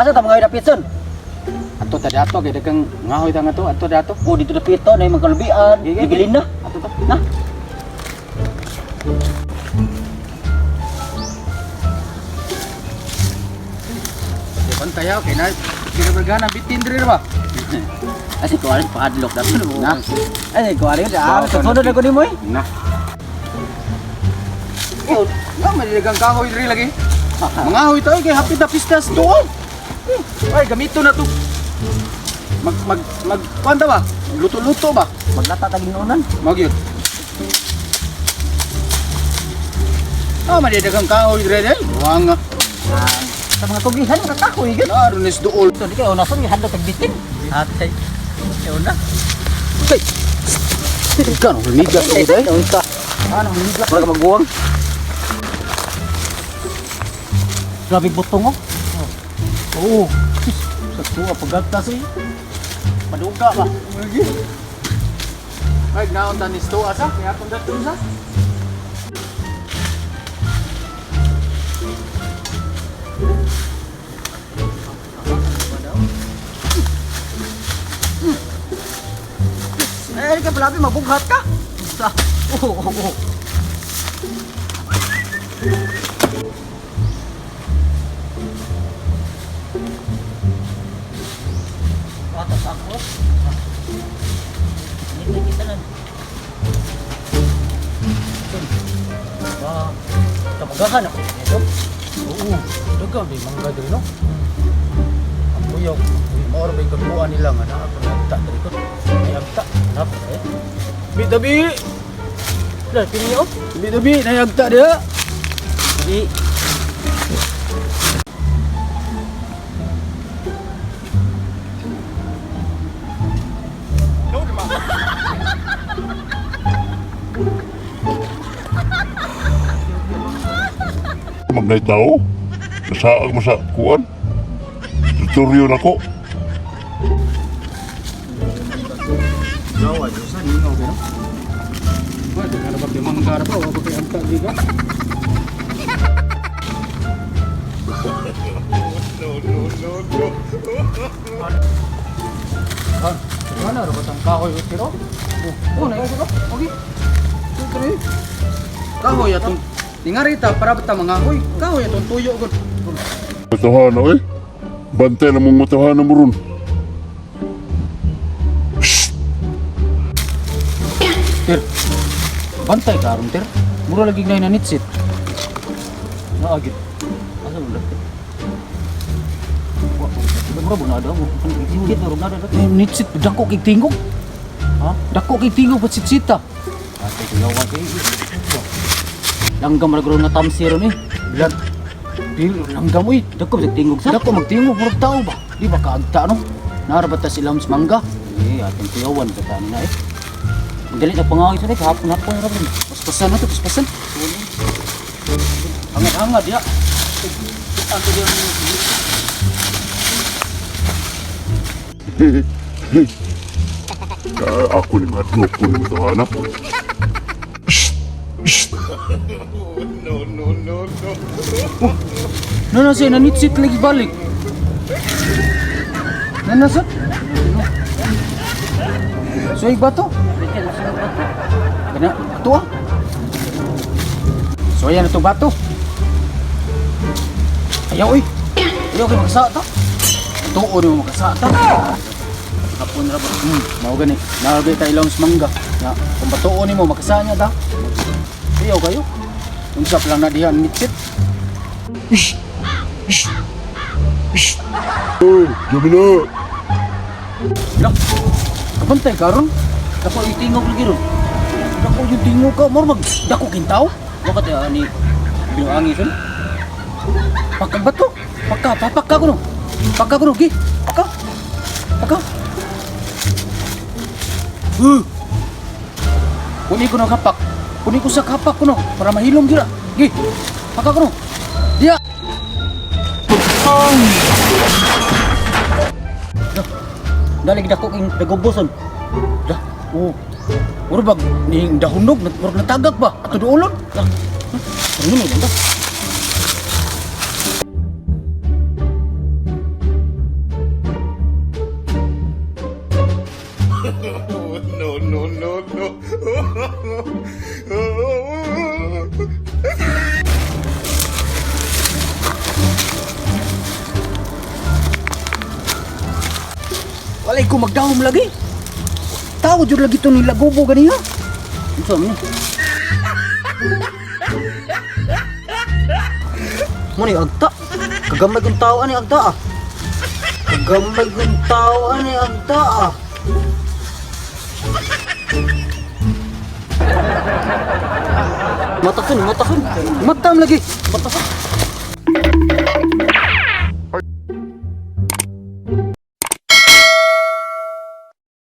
Asa ta mga dapitson? Ato ta dato kay daghang ngahoy ta nga to, ato dato. Oh, dito dapito na yung mga kalubian, Gigi, gibilin na. Ato ta. Na. Di bantay kay na kinabergana bitin diri ba? Asi ko arin padlock na. Na. Ay, ko arin. Ah, Bawa ka sunod na na ko nimo eh. Na. Oh, nga man daghang kahoy diri lagi. Mga ahoy tayo kay hapit na pistas doon. Ay, gamito na to. Mag mag mag kuan ta ba? Luto-luto ba? Maglata ta ginunan. Mag yun. Ah, man daghang kahoy diri dai. Buwang nga. Ah, sa mga kugihan mga kahoy gyud. Naroon is dool. So, di kayo nason gihadlok tag bitin. Atay. Ayaw na. Hey. Kano humiga to Ay, dai? unsa? Ano humiga? Mura ka maguwang. Grabe butong oh. Oo. Sa tuwa pagagtas eh. Maduga ba? Lagi. Ay, naon ta ni Sto asa? Kaya atong datong sa? Eh, ka palabi mabughat ka. Sa. Oh. Atas ako. Hindi kita lang. Wah, kamagahan ako dito. Oo. Daghang di mangga diri no. Ang kuyaw, mao ra bay kabuan nila nga naa pa nagta diri ko. Ay agta. Nap, eh. Bi tabi. Lah, pini oh. Bi tabi nay agta dia. Di. Magnay tao. Nasaag mo sa kuan. Tutorial ako. Gawa sa ningaw pero. Ba, daghan ba kay mangga ra ba wa ba kay agta di ka? No, no, no, no. Ano ra ba tang kahoy pero? Oh, na ko. Okay. Ito Kahoy atong ningarita para ba ta mga hoy? Kahoy atong tuyo gud. Matahan eh. Bantay na mong matahan mo ron. Ter. Bantay ka ron, ter. Mura lagi na nanitsit. Naagit. Asa mo dapit? Wa, mura ba na daw? Sikit na na daw. Eh, nitsit dako kay tingog. Ha? Dako kay tingog patsitsita. Ate kuyawan kay. Langgam ra guro na tamsi ron eh. Bilan. Pero langgam uy. Dako sa tingog sa. Dako magtingog murag tao ba? Di ba kaagta no? Nara ba ta sila sa mangga? Eh, atong kuyawan ka tani na eh. Ang dali na pangaway sa hapon-hapon ra rin. Paspasan na to, paspasan. Hangad-hangad ya. Ang to diyan. Ah, ako ni madlok ko ni matahan. No, no, siya nanitsit lagi balik. Nanasat? So, iba to? Kana, ato ah. So, ayan na itong bato. Ayaw, uy. Ayaw kayo makasa ta. Tuon mo makasa ta. Hapon ra ba? Mao gani. Naagay tayo lang sa mangga. Na, kung batuon nimo makasa niya ta. Ayaw kayo. Unsa pa lang na diha nitsit. Oy, Jamila. Lah. Kabantay karon. Dako yung tingog lagi ron. Dako yung tingo ka, mor mag dako kintaw. Wa ka tayo ani binuangi son. Pagka bato. Pagka, papagka ko no. Pagka ko no, gi. Pagka. Pagka. Huh. Kuni ko no kapak. Kuni ko sa kapak ko no para mahilom gira. Gi. Pagka ko no. Diya. Dali dako king daguboson. Dah. Oh. Mura bag ning dahunog, murag natagak ba? Ato duolon. Lah. Ano ni lang ba? No, no, no, no. Walay ko magdahom lagi. Tao jud lagi to ni Lagubo ganiha. Unsa man ni? Mo ni agta. Kagamay kong tao ani agta ah. Kagamay kong tao ani agta ah. Matakon, matakon. Matam lagi. Matakon.